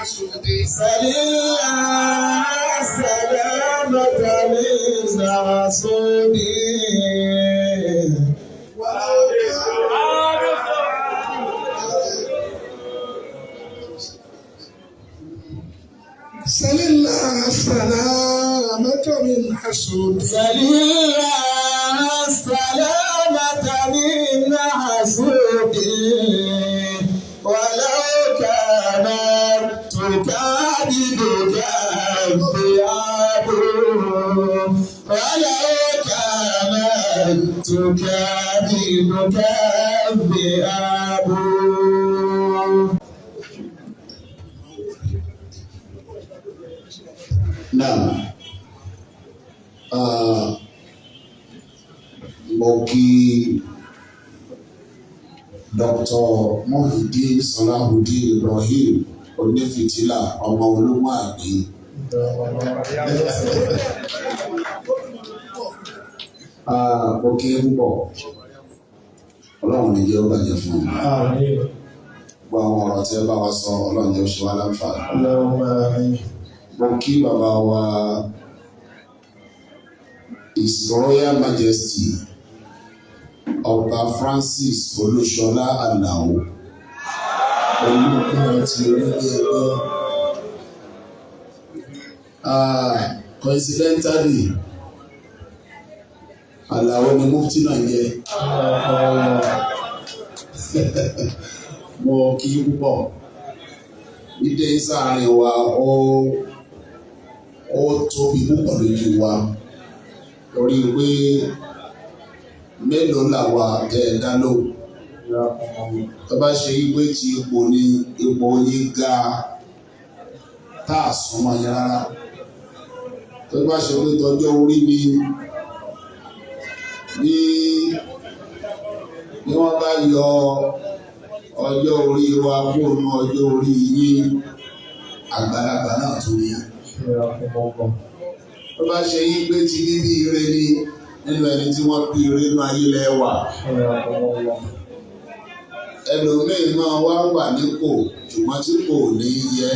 حسود. سل الله السلامة من حسود. ولو كان سل الله السلامة من حسود. سل الله السلامة من حسود، ولو كانت تكابدك الثياب، ولو كانت تكابدك الثياب. Náà, mo kí Dr. Muhyiddin Salahuddin Ibrahim Onífìtílà ọmọ ológun àgbẹ̀. Mo kí púpọ̀. Ọlọ́run ní jẹ́ ó bàjẹ́ fún mi. آمين. Gbogbo àwọn ọ̀rọ̀ tí ẹ bá wa sọ, Ọlọ́run jẹ́ ó ṣe wá láǹfààní. اللهم آمين. Mo kí bàbá wa, His Royal Majesty Ọba Francis Olúṣọlá Àlàó, Olúkúnrin ti orílẹ̀-èdè. Coincidentally, Àlàó ni mufti náà jẹ́. Mo kí púpọ̀. Dídé sáàrin wa, ó tóbi púpọ̀ lójú wa, torí pé mélòó làwa tẹ́ ẹ dá lóhùn? Tó bá ṣe wípé tí ipò ní ipò yín ga tá a súnmọ́ yín rárá, tó bá ṣe pé tọjọ́ orí ni, bí wọ́n bá yọ ọjọ́ orí wa kúrò ní ọjọ́ orí yín, àgbàlagbà náà tún ní. Tó bá ṣe yí pé ti bíbí ire ni, nínú ẹni tí wọ́n bí ire nínú ayé lẹ́wà, ẹlòmíín máa wá wà nípò ṣùgbọ́n tí kò ní yẹ,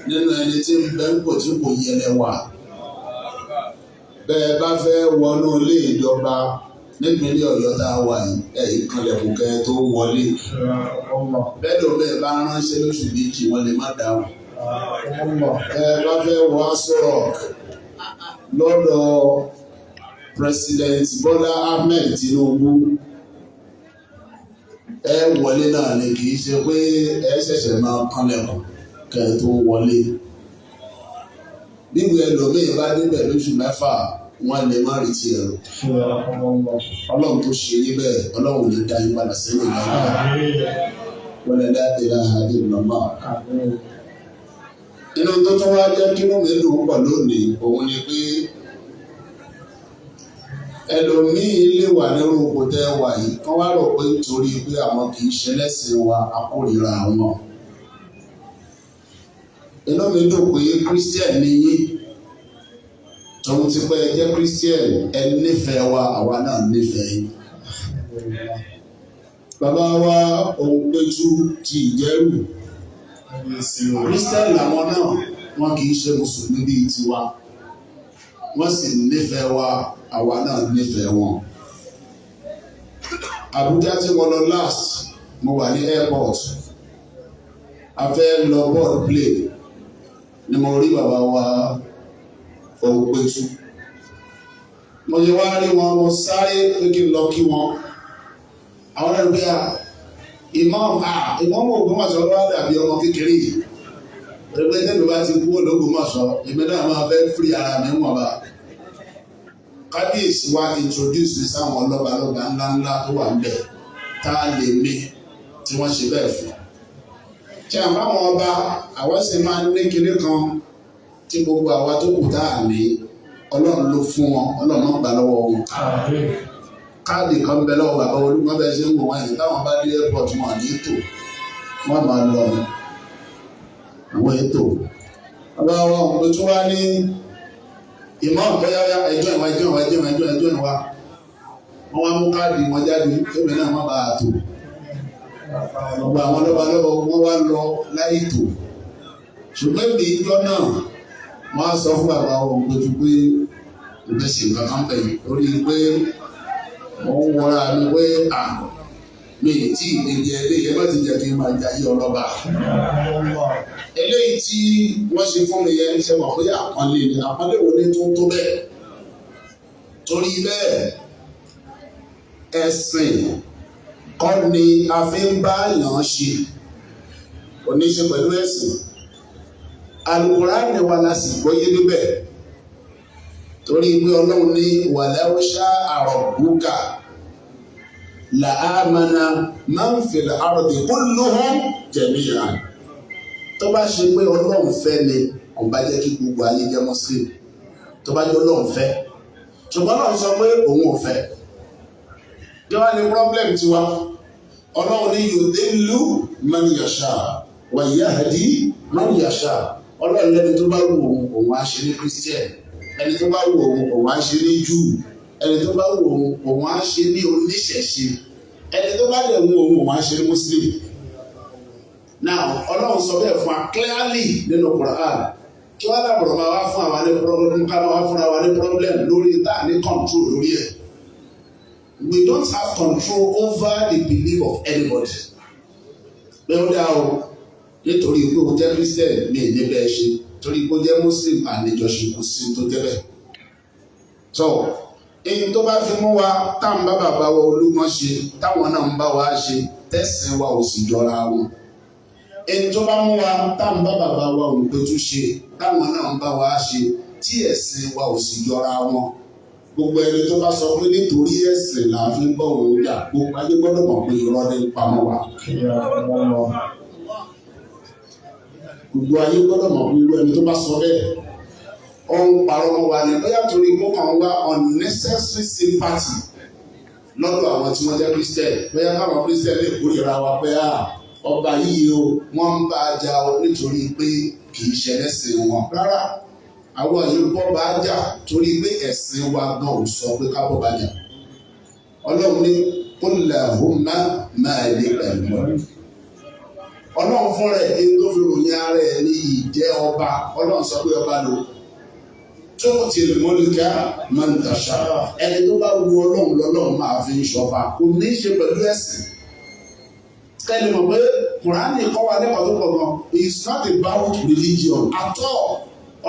nínú ẹni tí ń bẹ ń pò tí kò yẹ lẹ́wà. Bẹ́ẹ̀ bá fẹ́ wọnú ilé ìjọba nípínlẹ̀ Ọ̀yọ́ tá a wà yìí, ẹ̀yìn kanlẹ̀kùn kẹ́ ẹ tó wọlé. Bẹ́ẹ̀ lómi bá ránṣẹ́ lóṣù 2, wọ́n lè má dáhùn. Ẹ bá fẹ́ wọ Aso Rock lọ́dọ̀ President Bọ́lá Ahmed Tinubu, ẹ wọlé náà ni, kì í ṣe pé ẹ ṣẹ̀ṣẹ̀ máa kanlẹ̀kùn kẹ́ ẹ tó wọlé. Nígbà ẹlòmíín bá débẹ̀ lóṣù 6, wọ́n lè má rí tiẹ̀ rò. Ọlọ́run tó ṣe níbẹ̀, Ọlọ́run lè dá yín padà sẹ́yìn náà. Wala la ilaha illallah. Inú tó tún wá jẹ́ kí inú mi dùn pọ̀ lónìí, òun ni pé ẹlòmíín lè wà nírú ipò tẹ́ wà yìí, kán wá rò pé nítorí pé àwọn kì í ṣe lẹ́sìn wa, akórìíra àwọn. Inú mi dùn pé Christian ni yín, tòun ti pẹ́ jẹ́ Christian, ẹ nífẹ̀ẹ́ wa, àwa náà nífẹ̀ẹ́ yín. Bàbá wa Òǹpẹ̀tù ti Ìjẹ́rù, Christian làwọn náà, wọn kì í ṣe mùsùlùmí bíi tiwa, wọ́n sì nífẹ̀ẹ́ wa, àwa náà nífẹ̀ẹ́ wọn. Àbújá tí mo lọ last, mo wà ní airport, a fẹ́ lọ board plane ni mo rí bàbá wa Òǹpẹ̀tù. Mo ṣe wá rí wọn, mo sáré pé kí n lọ kí wọn. Àwọn náà gbé à imam, à imam Ògbómọ̀ṣọ́ ló wá dàbí ọmọ kékeré yìí. Ẹgbẹ́ tẹ́mi bá ti kú Ògbómọ̀ṣọ́, èmi náà máa fẹ́ fírí ara mi wọ̀n bá. Kábíyèsí wa introduce mi sáwọn lọ́balọ́ba ńláńlá tó wà ńbẹ̀ tá a lè mi tí wọ́n ṣe bẹ́ẹ̀ fún. Ṣé àmọ́ àwọn ọba àwọn sì máa ń ní kinní kan tí gbogbo àwa tó kù tá a ní, Ọlọ́run ló fún wọn, Ọlọ́run máa ń gbà lọ́wọ́ wọn. Káàdì kan bẹ lọ́wọ́ bàbá olúmọ bẹ́ẹ̀ ṣe ń wò wọ́n yìí, táwọn bá dé airport, wọn ní ètò, wọ́n máa lọ ní àwọn ètò. Bàbá wa òun tó wá ní ìmọ̀ bóyá ẹjọ́ ìwà, ẹjọ́ ìwà, ẹjọ́ ìwà, ẹjọ́ ẹjọ́ ìwà, wọ́n wá mú káàdì wọn jáde tóbi náà má bàa tò. Gbogbo àwọn lọ́balọ́ba wọ́n wá lọ láì tò. Ṣùgbọ́n èmi ìjọ náà, wọ́n á sọ fún bàbá wọn pé mo fẹ́ ṣe nǹkan kan bẹ̀yìn lórí pé mo ń wọra mi pé à mi ì tí ì débi eléyìí, ẹ má ti jẹ́ kí n máa jayé ọlọ́ba. Eléyìí tí wọ́n ṣe fún mi yẹn, ṣe mọ̀ pé àpọ́nlé ni. Àpọ́nlé wo ni tó tó bẹ́ẹ̀? Torí bẹ́ẹ̀, ẹ̀sìn kọ́ ni a fi ń bá yàn ṣe, kò ní ṣe pẹ̀lú ẹ̀sìn. Al-Kùránì wa la sì gbọ́yé níbẹ̀, torí pé Ọlọ́run ní ولو شاء ربك لآمن من في الأرض كلهم جميعا. Tó bá ṣe pé Ọlọ́run fẹ́ ni, òun bá jẹ́ kí gbogbo ayé jẹ́ Muslim, tó bá jẹ́ Ọlọ́run fẹ́. Ṣùgbọ́n Ọlọ́run sọ pé òun ò fẹ́. Kí wá ní problem tiwa? Ọlọ́run ní يضل من يشاء ويهدي من يشاء. Ọlọ́run lẹ́ni tó bá wù òun, òun á ṣe ní Christian. Ẹni tó bá wù òun, òun á ṣe ní Jew. Ẹni tó bá wù òun, òun á ṣe ní oníṣẹ̀ṣe. Ẹni tó bá dẹ̀ wù òun, òun á ṣe ní Muslim. Now, Ọlọ́run sọ bẹ́ẹ̀ fún wa clearly nínú Quran. Kí wọ́n dàbọ̀rọ̀ máa wá fún àwa ní problem, ká máa wá fúnra wa ní problem lórí tá a ní control lórí ẹ̀? We don't have control over the belief of anybody. Pé ó dá o, nítorí pé o jẹ́ Christian, mi ì ní bẹ́ẹ̀ ṣe, torí pé o jẹ́ Muslim, àlejòṣe, kò sí tó jẹ́ bẹ́ẹ̀. So èyí tó bá fi mú wa tá à ń bá bàbá wa Olúgbọ́n ṣe, táwọn náà ń bá wa ṣe, tẹ̀sìn wa ò sì jọra wọn, èyí tó bá mú wa tá à ń bá bàbá wa Òǹpẹ̀tù ṣe, táwọn náà ń bá wa ṣe, tí ẹ̀sìn wa ò sì jọra wọn, gbogbo ẹni tó bá sọ pé nítorí ẹ̀sìn là á fi ń bọ̀ òun jà, gbogbo ayé gbọ́dọ̀ mọ̀ pé irọ́ ní pamọ́ wa. Gbogbo ayé gbọ́dọ̀ mọ̀ pé irú ẹni tó bá sọ bẹ́ẹ̀, ó ń parọ́ mọ́ wa ní, bóyá torí kó kàn wá unnecessary sympathy lọ́dọ̀ àwọn tí wọ́n jẹ́ Christian, bóyá káwọn Christian lè kórìíra wa pé à ọba yìí o, wọ́n ń bá a jà o nítorí pé kì í ṣe ẹlẹ́sìn wọn. Rárá, àwọn yìí bọ́ bá a jà torí pé ẹ̀sìn wa gan ò sọ pé ká bọ́ bá jà. Ọlọ́run ní قل اللهم مالك الملك. Ọlọ́run fúnra ẹ̀ ní tó fi ròyìn ara ẹ̀ ní ìjẹ́ ọba. Ọlọ́run sọ pé ọba lò تؤتي الملك من تشاء. Ẹni tó bá wu Ọlọ́run lọ́lọ́run máa fi ń ṣọba. Kò ní í ṣe pẹ̀lú ẹ̀sìn. Kẹ́ni mọ̀ pé Kùránì kọ́ wa nípa tó pọ̀ gan. It's not about religion at all.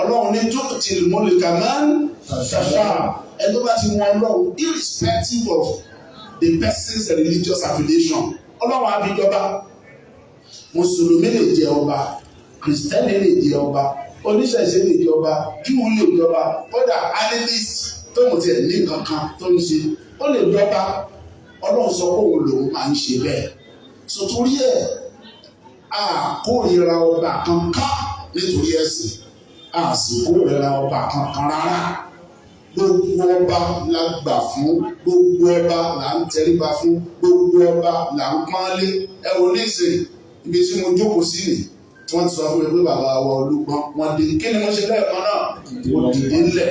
Ọlọ́run ní تؤتي الملك من تشاء. Ẹni tó bá ti wu Ọlọ́run, irrespective of the person's religious affiliation, Ọlọ́run á fi jọba. Mùsùlùmí lè jẹ ọba, Kìrìsìtẹ́nì lè jẹ ọba, oníṣẹ̀ṣe lè jẹ ọba, Júù lè jọba, kódà animist tó mú tiẹ̀ ní kankan tó ń ṣe, ó lè jọba. Ọlọ́run sọ pé òun lòun máa ń ṣe bẹ́ẹ̀. So torí ẹ̀, a kórìíra ọba kankan nítorí ẹ̀sìn, a sì kórìíra ọba kankan rárá. Gbogbo ọba la gbà fún, gbogbo ọba là ń tẹríba fún, gbogbo ọba là ń pọ́nlé. Ẹ wò nísìn ibi tí mo jókòó sí nì tí wọ́n ti sọ fún mi pé bàbá wa Olúgbọ́n wọn dé. Kí ni mo ṣe lẹ́ẹ̀kan náà? Mo dìde ńlẹ̀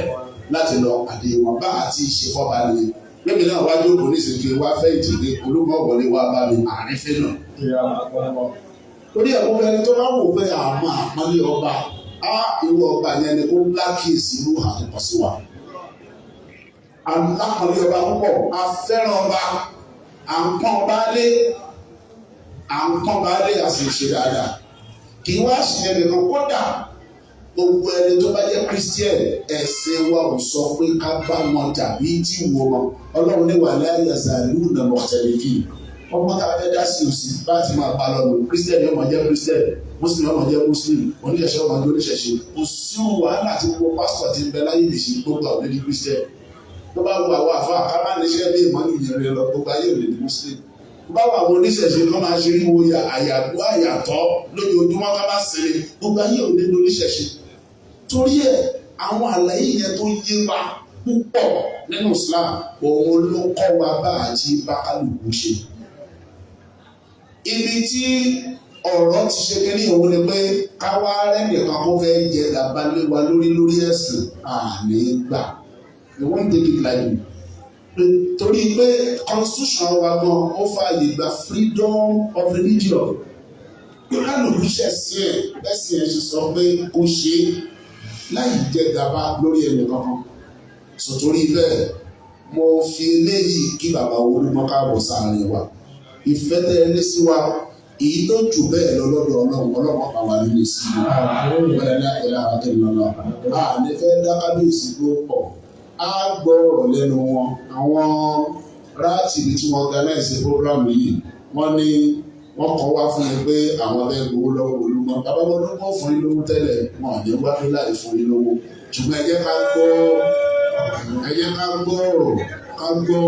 láti lọ pàdé wọn. Bá àti ṣe fọ́ba nìyẹn. Lẹ́mi náà wá jókòó nísìnyí kí wá fẹ́ ìdílé Olúgbọ́n wọlé wá bá mi àárín fẹ́ náà. Torí ẹ̀, gbogbo ẹni tó bá wò pé àmọ́ àpọ́nlé ọba á, irú ọba yẹn ni kó lákìsí irú àtúkọ̀ sí wa. Alápọ̀nlé ọba púpọ̀, a fẹ́ràn ọba, à ń pọ́n ọba lé, à ń pọ́n ọba lé, a sì ń ṣe dáadáa. Kì í wá ṣe ẹnìkan, kódà gbogbo ẹni tó bá jẹ́ Christian, ẹ̀sìn wa ò sọ pé ká bá wọn jà bí tí wo wọn. Ọlọ́run ní ولا يزالون مختلفين. Ọmọ tá a fẹ́ dá sí òsì bá ti máa bá lọ nù. Christian yóò máa jẹ́ Christian, Muslim yóò máa jẹ́ Muslim, oníṣẹ̀ṣe yóò máa jẹ́ oníṣẹ̀ṣe. Kò sí wàhálà tí gbogbo pásítọ̀ ti ń bẹ láyé lè ṣe, gbogbo àwọn onídìí Christian. Tó bá wo àwọn àfa, ká má níṣẹ́ ní ìmọ̀lú ìyẹn rẹ lọ, gbogbo ayé ò lè di Muslim. Tó bá wo àwọn oníṣẹ̀ṣe, kọ́ máa ṣe ríwo àyàgbó àyàtọ̀ lójoojúmọ́, ká má sinmi, gbogbo ayé ò lè di oníṣẹ̀ṣe. Torí ẹ̀, àwọn àlàyé yẹn tó yé wa púpọ̀ nínú Islam, òun ló kọ́ wa bá àti bá kálukú ṣe. Ibi tí ọ̀rọ̀ ti ṣe kí ní òun ni pé káwá rẹ́nìkan kó fẹ́ jẹ gàba lé wa lórí lórí ẹ̀sìn, àní gbà. We won't take it lightly, torí pé constitution wa gan, ó fààyè gba freedom of religion. Kí kálukú ṣẹ̀sìn ẹ̀ bẹ́sìn ẹ̀ ṣe sọ pé kó ṣe é láì jẹ gàba lórí ẹnì kankan. Sòtórí bẹ́ẹ̀, mo fi eléyìí kí bàbá Olúgbọ́n káàbọ̀ sáàrin wa. Ìfẹ́ tẹ́ ẹ ní sí wa, èyí tó jù bẹ́ẹ̀ lọ lọ́dọ̀ Ọlọ́run, Ọlọ́run ọ̀pá wa nílé sí i. Wala ilaha illallah. A ní fẹ́ dá kábíyèsí tó pọ̀. Á gbọ́ ọ̀rọ̀ lẹ́nu wọn. Àwọn ráàtì tí wọ́n organize program yìí, wọ́n ní wọ́n kọ́ wá fún mi pé àwọn fẹ́ gbowó lọ́wọ́ Olúgbọ́n. Bàbá Olúgbọ́n fún yín lówó tẹ́lẹ̀, wọn ò ní wá ní láì fún yín lówó. Ṣùgbọ́n ẹ jẹ́ ká gbọ́, ẹ jẹ́ ká gbọ́ ọ̀rọ̀, ká gbọ́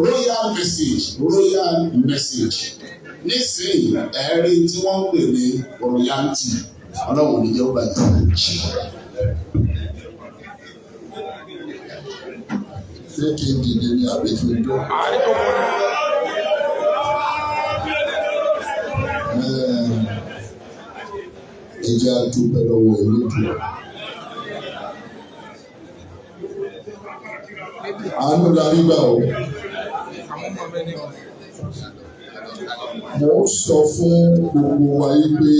royal message, royal message. Nísìnyí, ẹ̀rí tí wọ́n ń pè ní royalty, Ọlọ́run ò ní jẹ́ ó bàjẹ́. Ṣé kí n dìde ní àbí kí n dó? Ẹ jẹ́ á dúpẹ́ lọ́wọ́ Elédùà. Àánú la rí gbà o. Mo ń sọ fún gbogbo wa yìí pé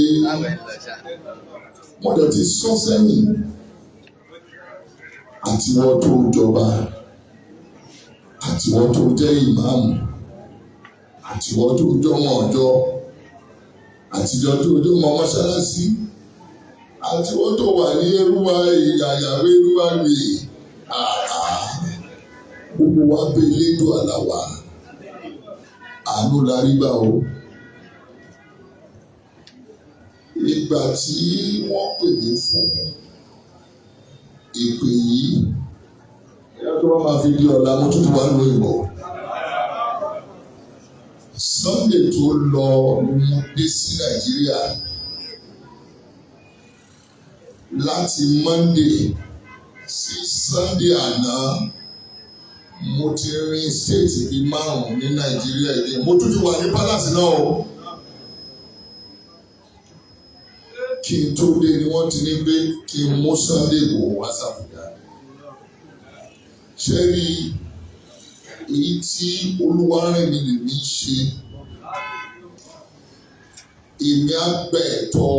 mo dẹ̀ ti sọ sẹ́yìn, àtiwọ́ tó jọba, àtiwọ́ tó jẹ́ ìmáàmù, àtiwọ́ tó jọmọ ọ̀jọ́, àtijọ́ tó jọmọ mọ́ṣáláṣí, àtiwọ́ tó wà ní Erúwá ìyàyàwó Erúwá rè, gbogbo wa bẹ Elédùà àlàwà. Àánú la rí gbà o. Ìgbà tí wọ́n pè mí fún ìpè yìí, ìyá tó bá máa fi di ọ̀la, mo tún ti wà lóyún ìbọ̀. Sunday tó lọ mo dé sí Nàìjíríà. Láti Monday sí Sunday àná, mo ti rin state bíi márùn-ún ní Nàìjíríà yìí. Mo tún ti wà ní palace náà o. Kí n tó dé ni wọ́n ti ní pé kí n mú Sunday Igboho wá sàbújá. Ṣé rí èyí tí Olúwa rìn mí lèmi ṣe? Èmi á gbà ẹ̀tọ́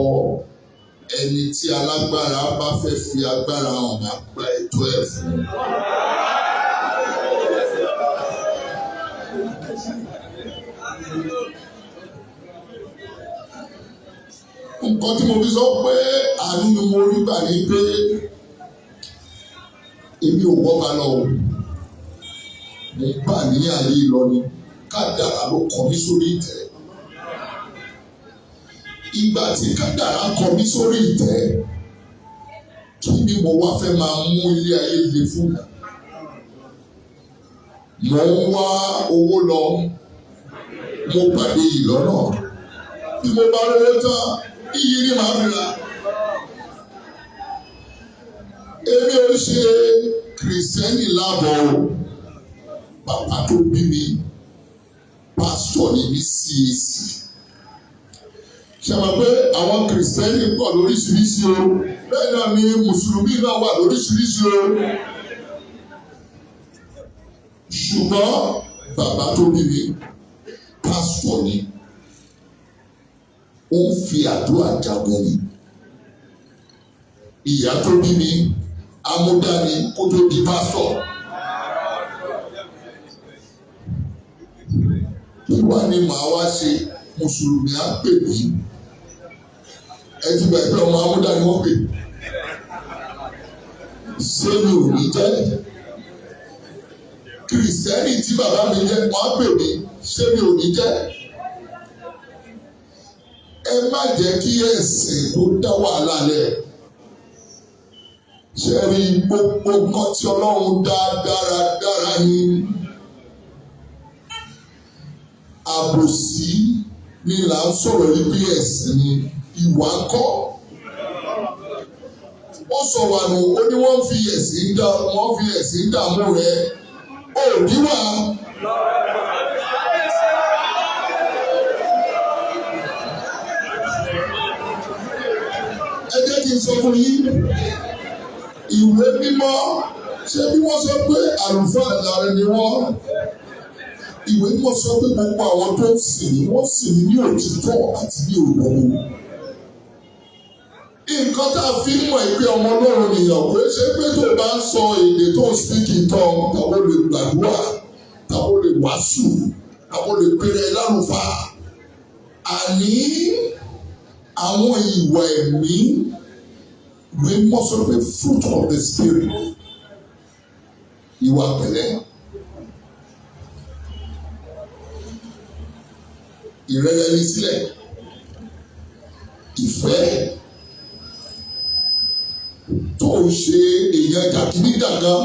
ẹni tí alágbára bá fẹ́ fi agbára hàn, máa gba ẹ̀tọ́ ẹ̀ fún. Nǹkan tí mo fi sọ pé àánú ni mo rí gbà ní pé èmi ò wọ́ba lọ o. Mo ń bà ní ààyè lọ ni, kádàrá ló kọ mí sórí ìtẹ́. Ìgbà tí kádàrá kọ mí sórí ìtẹ́, kí ni mo wá fẹ́ máa mú ilé ayé le fún? Mo ń wá owó lọ, mo pàdé yìí lọ́nà. Bí mo bá rówó tán, iyì ni màá fi ra. Èmi ò ṣe Kìrìsìtẹ́nì lábọ̀ o. Bàbá tó bí mi, pásítọ̀ ní ní CAC. Ṣé mọ̀ pé àwọn Kìrìsìtẹ́nì pọ̀ lóríṣiríṣi o? Bẹ́ẹ̀ náà ni Mùsùlùmí náà wà lóríṣiríṣi o. Ṣùgbọ́n bàbá tó bí mi, pásítọ̀ ni. Ó ń fi àdúrà jagun ni. Ìyá tó bí mi, amúdání kó tó di pásítọ̀. Kí wá ni màá wá ṣe? Mùsùlùmí á pè mí. Ẹ ti gbà pé ọmọ amúdání wọ́n pè. Ṣé mi ò ní jẹ́? Kìrìsìtẹ́nì tí bàbá mi jẹ́, wọ́n á pè mí. Ṣé mi ò ní jẹ́? Ẹ má jẹ́ kí ẹ̀sìn kó dá wàhálà lẹ̀. Ṣé rí gbogbo nǹkan tí Ọlọ́run dá dáradára ni? Àbòsí ni là ń sọ̀rọ̀ yìí bí ẹ̀sìn ni, ìwà ń kọ́. Wọ́n sọ wà nù, ó ní wọ́n fi ẹ̀sìn dá, wọ́n fi ẹ̀sìn dààmú rẹ̀. Ó níwà. Ẹ jẹ́ kí n sọ fún yín, ìwé mímọ́, ṣé bí wọ́n sọ pé àlùfáà lára ni wọ́n? Ìwé Mímọ́ sọ pé gbogbo àwọn tó ń sìn mí, wọ́n sìn mí ní òtítọ́ àti ní òdodo. Nǹkan tá a fi ń mọ̀ pé ọmọ Ọlọ́run nìyàn kò ṣe pé tó bá ń sọ èdè tó ń speak in tongue, tàbó lè gbàdúrà, tàbó lè wàásù, tàbó lè pèrè lálùfáà. Àní àwọn ìwà ẹ̀mí, ìwé Mímọ́ sọ pé fruit of the spirit, ìwà pẹ̀lẹ́, ìrẹ̀lẹ̀nisílẹ̀, ìfẹ́, tó ń ṣe èèyàn jàgídíjàgan,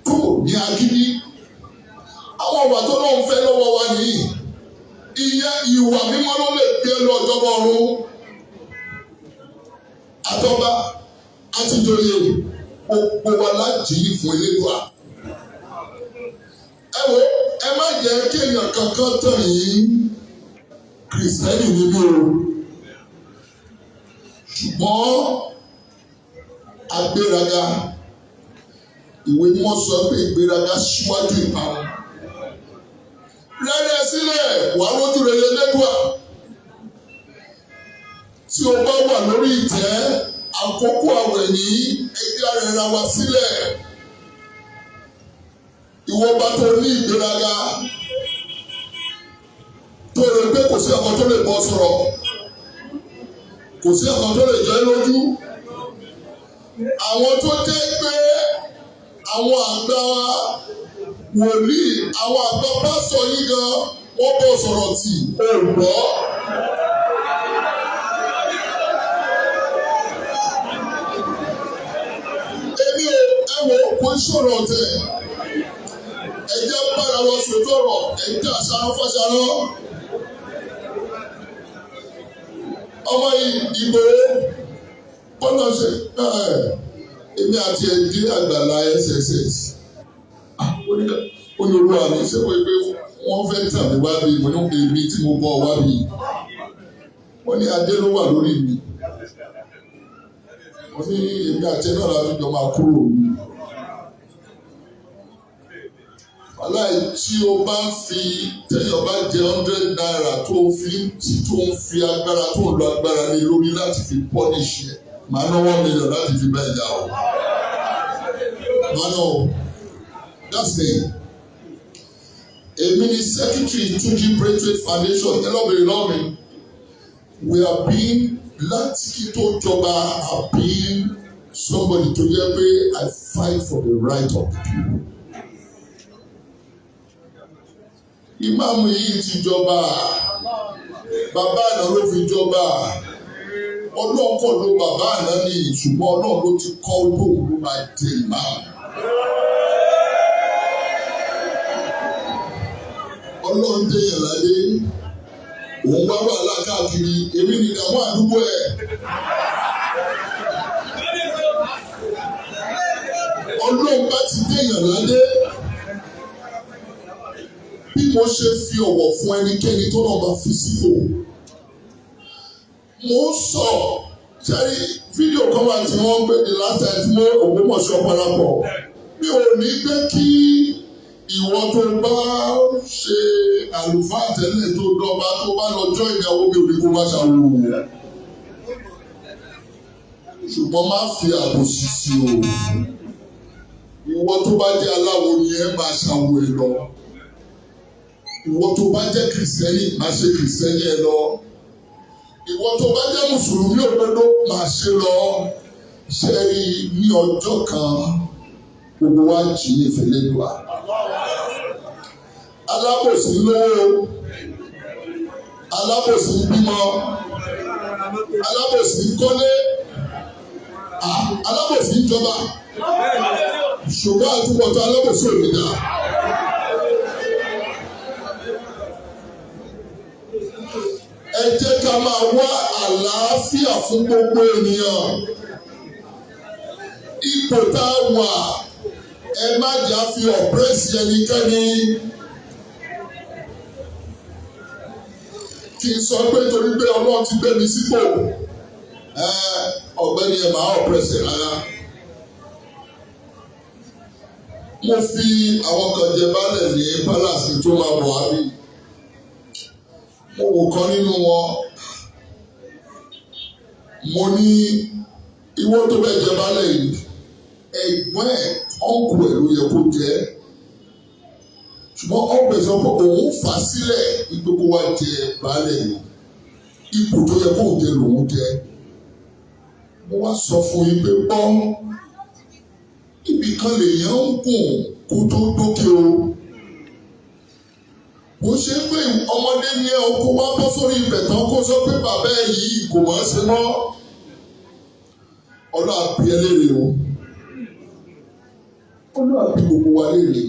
tó ní agídí. Àwọn ìwà tó lóun fẹ́ lọ́wọ́ wa nìyí. Ìyẹn ìwà mímọ́ ló lè gbé lọ ọjọ́bọ̀ ọ̀run. Àtọ́ba àtijọ́yè, gbogbo wa láti yí fún Elédùà. Ẹ wo, ẹ má jẹ́ kéèyàn kankan tàn yín. Kìrìsìtẹ́nì níbí o, ṣùgbọ́n agbéraga, ìwé mímọ́ sọ pé ìgbéraga síwájú ìparun. Rẹ́rẹ́ sílẹ̀, wàá lójú rere Elédùà. Tí o bá wà lórí ìtẹ́, àkókò àwẹ̀ ní ẹgbẹ́ arẹra wa sílẹ̀. Ìwọ bá tó ní ìgbéraga, tó rò pé kò sí ọkọ tó lè bọ́ sọ̀rọ̀, kò sí ọkọ tó lè jẹ́ lójú. Àwọn tó jẹ́ pé àwọn àgbà wòlíì, àwọn àgbà pásítọ̀ yín gan, wọ́n bọ̀ sọ̀rọ̀ tì ó gbọ́. Èmi ò, ẹ wò, kò ń sọ̀rọ̀ ọ̀tẹ̀. Ẹ jẹ́ bára wọn sòtọ́ ọ̀rọ̀, ẹ jẹ́ àṣàrán fàṣàrán. Ọmọ Ìgbòho bọ́lá ṣe èmi àti ẹ̀dí àgbàlá SSS. Ó ní olúwa mi ṣé wọ́n pé wọ́n fẹ́ tàn mí wá bí? Mo ní èmi tí mo bọ́ wá bí. Wọ́n ní adé ló wà lórí mi. Mo ní èmi àti ẹ̀ náà la fi jọ máa kúrò mi. Aláì tí o bá ń fi tẹ́yọ̀ bá jẹ ₦100 tó fi tó ń fi agbára tó ń lo agbára ní lórí láti fi punish ẹ̀, màá ná 1 million láti fi bá ẹja o. Màá ná o. That's me. Èmi ni secretary Tunji Braithwaite Foundation. Ẹ lọ́bìnrin lọ́wọ́ mi. We have been láti kí tó jọba, have been somebody tó jẹ́ pé I fight for the right of the people. Ìmáàmù yìí ti jọba, bàbá àná ló fi jọba. Ọlọ́run kọ́ ló bàbá àná ní, ṣùgbọ́n Ọlọ́run ló ti kọ́ lóun ló máa jẹ ìmáàmù. Ọlọ́run déyàn ládé, òun wá wàhálà káàkiri, èmi ní ìdààmú àdúgbò ẹ̀. Ọlọ́run bá ti déyàn ládé, bí mo ṣe fi ọ̀wọ̀ fún ẹnikẹ́ni tó náà bá fi sípò. Mo ń sọ sẹ́rí fídíò kan wà tí wọ́n ń gbé the last time tí mo Ògbómọ̀ṣọ́ parapọ̀. Mi ò ní pé kí ìwọ tó bá ṣe àlùfáà tẹ́lẹ̀ tó dọ́gba tó bá lọ jọ́ ìyàwó mi ò ní kó má ṣàwò. Ṣùgbọ́n má fi àbòsí sí o. Ìwọ tó bá jẹ́ aláwo ni ẹ máa ṣàwò ẹ lọ. Ìwọ tó bá jẹ́ kìrìsìtẹ́nì máa ṣe kìrìsìtẹ́nì ẹ lọ. Ìwọ tó bá jẹ́ mùsùlùmí òdodo máa ṣe lọ. Ṣé rí ní ọjọ́ kan gbogbo wa jì ní ìfẹ́lẹ́dùá. Alábòsí lówó, alábòsí bímọ, alábòsí kọ́lé, alábòsí jọba. Ṣùgbọ́n àtúbọ̀tán alábòsí ò ní dáa. Ẹ jẹ́ ká máa wá àlàáfíà fún gbogbo ènìyàn. Ipò tá a wà, ẹ má jà fi ọ̀pẹ́rẹ́sì ẹnikẹ́ni. Kì í sọ pé torí pé Ọlọ́run ti gbé mi sípò, ọ̀gbẹ́ni ẹ̀ máa ọ̀pẹ́rẹ́sì rárá. Mo fi àwọn kan jẹ baálẹ̀ ní palace tó máa bọ̀ wá bí. Mo wò kan nínú wọn. Mo ní ìwọ tó bẹ jẹ baálẹ̀ yìí, ẹ̀gbọ́n ẹ̀, uncle ẹ̀ ló yẹ kó jẹ́, ṣùgbọ́n uncle ẹ̀ sọ pé òun fà sílẹ̀ ìgbókò wa jẹ baálẹ̀ yìí, ipò tó yẹ kóun jẹ lòun jẹ. Mo wá sọ fún yín pé gbọ́, ibì kan lèèyàn ń gùn kó tó dókè o. Kò ṣe pé ọmọdé ní ẹ kó wá bọ́ sórí ibẹ̀ tán kó sọ pé bàbá ẹ yìí kò mọ̀ ọ́ ṣe mọ́. Ọlọ́run á bi ẹ́ léèrè o. Ọlọ́run á bi gbogbo wa léèrè.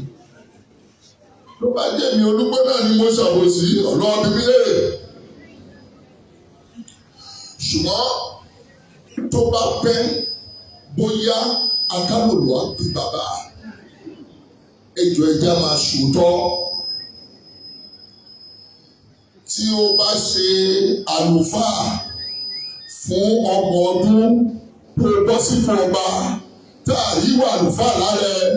Ló bá jẹ́ mi olúgbó náà ni mo ṣàbòsí, Ọlọ́run á bi mí léèrè. Ṣùgbọ́n tó bá pẹ́ bóyá, akálòlò á pè bàbá. Ejò ẹja máa ṣòótọ́. Tí ó bá ṣe àlùfáà fún 30 ọdún tó bọ́ sípò ọba, tá a ríwà àlùfáà lára ẹ.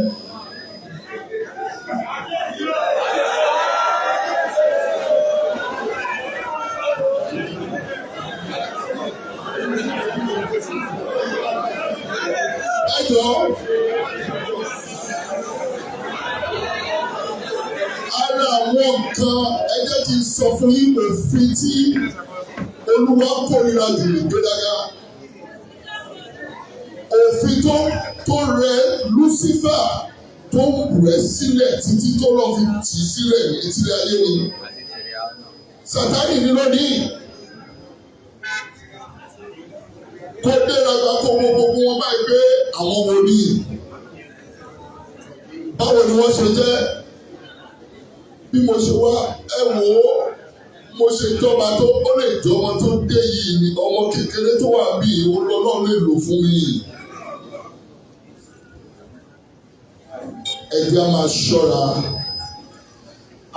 Ẹ jọ̀ọ́, ara àwọn nǹkan, ẹ jẹ́ kí n sọ fún yín, òfin tí Olúwa kórìíra jù ní gbéraga. Òfin tó rẹ Lucifer, tó rẹ̀ sílẹ̀ títí tó lọ́ fi tì í sílẹ̀ ní tílé ayé ni. Sátánì ní lónìí. Kó gbéraga, kó wo gbogbo wọn báyìí pé àwọn wo ni? Báwo ni wọ́n ṣe jẹ́? Bí mo ṣe wá, ẹ wò ó, mo ṣe jọba tó, ó lè jọ ọmọ tó dé yìí ni, ọmọ kékeré tó wà bí Ọlọ́run lè lò fún mi. Ẹ jẹ́ á máa ṣọ́ra.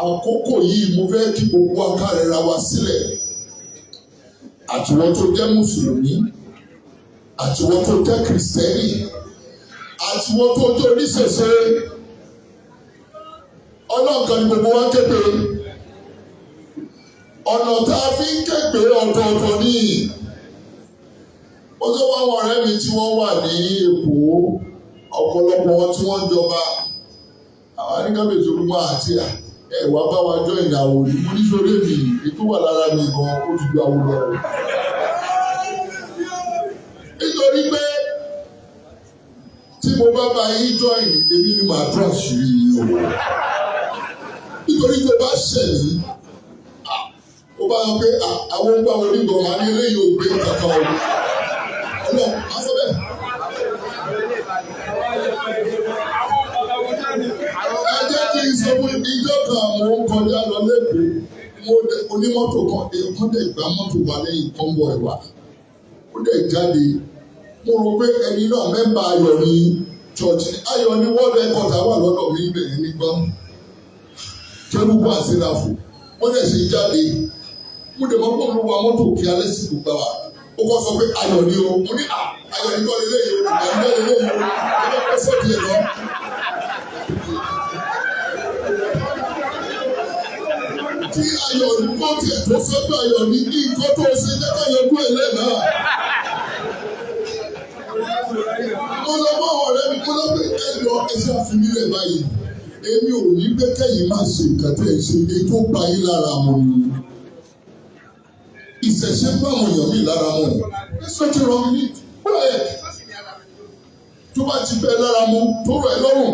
Àkókò yìí, mo fẹ́ kí gbogbo wa ká rẹra wa sílẹ̀. Àtiwọ́n tó jẹ́ Mùsùlùmí, àtiwọ́n tó jẹ́ Kìrìsìtẹ́nì, àtiwọ́n tó jẹ́ oníṣẹ̀ṣe. Ọlọ́run kan ni gbogbo wa ń képe. Ọ̀nà tá a fi ń képe ọ̀tọ̀ọ̀tọ̀ ni. Mo tó bá àwọn ọ̀rẹ́ mi tí wọ́n wà ní Èkó, ọ̀pọ̀lọpọ̀ wọn tí wọ́n ń jọba. Àwọn aníkàbèsí olúmọ àti ẹ̀wà bá wa jọ ìyàwó ní. Mo ní sórí èmi, ètò wà lára mi gan, ó ti ju àwọn lọ. Nítorí pé tí mo bá bá yín join, èmi ni màá tú àṣírí yín o. Nítorí tó bá ṣẹ̀ mí, ó bá yọ pé àwọn ń gbà wọlé gan, màá ní eléyìí ò gbé kankan o. Ọlọ́run, má sọ bẹ́ẹ̀. Ẹ jẹ́ kí n sọ fún ìjọ kan, mo ń kọjá lọ lẹ́kọ̀ọ́, mo dé onímọ́tò kan, èèyàn kan dẹ̀ gbá mọ́tò wa lẹ́yìn convoy wa. Ó dẹ̀ jáde. Mo rò pé ẹni náà member Ayọ̀ ní church. Ayọ̀ ní world record wà lọ́dọ̀ mi bẹ̀rẹ̀ nígbà. Kérúbù àti Séráfù. Ó dẹ̀ ṣe jáde. Mo dẹ̀ mọ́ pé òun ló wa mọ́tò kí alẹ́ sì kò gbà wá. Ó kọ́ sọ pé Ayọ̀ ni o. Mo ní à, Ayọ̀ ní kọ́ lélẹ́yìí o, Ayọ̀ ní kọ́ lélẹ́yìí o. Ó bá kọ́ sọ́ọ̀tì ẹ̀ lọ. Kí Ayọ̀ ní kó tiẹ̀ tó sọ pé Ayọ̀ ní kí nǹkan tó ṣe jẹ́ ká yanjú ẹ̀ lẹ́nàá. Mo lọ bá àwọn ọ̀rẹ́ mi, mo lọ pé ẹ lọ, ẹ ṣe àfihàn rẹ̀ báyìí. Èmi ò ní pé kẹ́yìn má ṣe nǹkan tẹ́ ẹ ṣe, èyí tó bá yín lára mu ni. Ìṣẹ̀ṣe bá àwọn èèyàn mi lára mu. There's nothing wrong in it. Go ahead. Tó bá ti bẹ́ lára mu, tó rọ̀ ẹ́ lọ́rùn.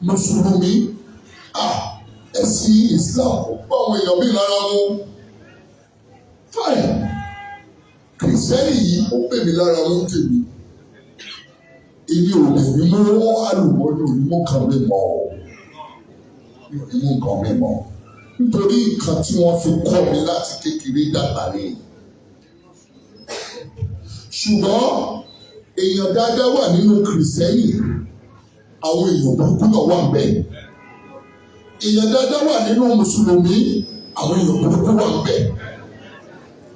Mùsùlùmí, ẹ̀sìn Islam kò bá àwọn èèyàn mi lára mu. Fine. Kìrìsìtẹ́nì yìí, ó pè mí lára mú tèmi. Èmi ò lè ní mú àlùbọ́ ní òní mú nǹkan mi mọ́ ọ́. Mi ò ní mú nǹkan mi mọ́. Nítorí nǹkan tí wọ́n fi kọ́ mi láti kékeré dàgbà ni. Ṣùgbọ́n èèyàn dáadáa wà nínú Kìrìsìtẹ́nì, àwọn èèyàn burúkú náà wà ńbẹ̀. Èèyàn dáadáa wà nínú Mùsùlùmí, àwọn èèyàn burúkú wà ńbẹ̀.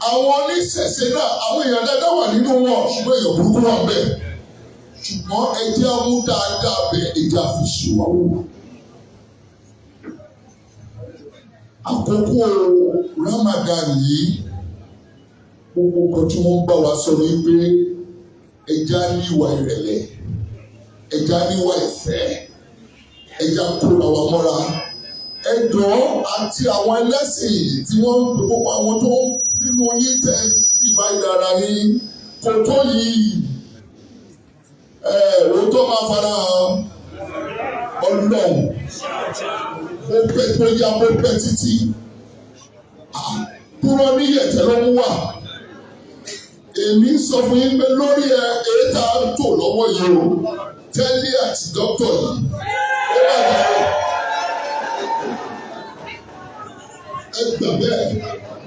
Àwọn oníṣẹ̀ṣe náà, àwọn èèyàn dáadáa wà nínú wọn, ṣùgbọ́n èèyàn burúkú wà ńbẹ̀. Ṣùgbọ́n ẹ jẹ́ á mú dáadáa bẹ̀, ẹ jẹ́ á fi ṣìwà wò. Àkókò Ramadan yìí, gbogbo nǹkan tí wọ́n ń bá wa sọ ni pé ẹ jẹ́ á ní ìwà ìrẹ̀lẹ̀, ẹ jẹ́ á ní ìwà ìfẹ́, ẹ jẹ́ á kóra wa mọ́ra. Ẹjọ́ àti àwọn ẹlẹ́sìn tí wọ́n ń pè gbogbo àwọn tó ń nínú yín tẹ ìbá ìdára yín kò tó yìí, òótọ́ máa fara hàn. Ọlọ́run, ó pẹ́ tó yá, ó pẹ́ títí kúrò ní yẹ̀tẹ̀ ló mú wà. Èmi sọ fún yín pé lórí ẹ èyí tá a tò lọ́wọ́ yìí o, tẹ́lẹ̀ àti dókítà yìí, ó wà dára. Ẹ gbà bẹ́ẹ̀,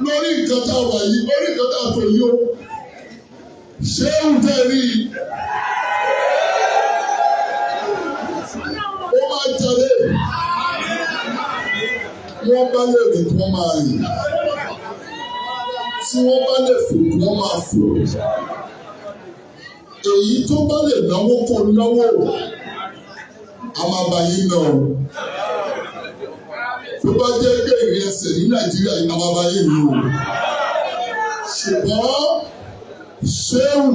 lórí nǹkan tá a wà yìí, lórí nǹkan tá a tò yìí o, ṣé ń tẹ́ rí i, ó máa tẹ̀lé. Wọ́n bá lè rìn, kí wọ́n máa rìn. Tí wọ́n bá lè fò, kí wọ́n máa fò. Èyí tó bá lè náwó, kó náwó. A máa bá yín náà o. Tó bá jẹ́ pé ìrìn ẹsẹ̀ ní Nàìjíríà yìí, a máa bá yín rìn o. Ṣùgbọ́n ṣéwù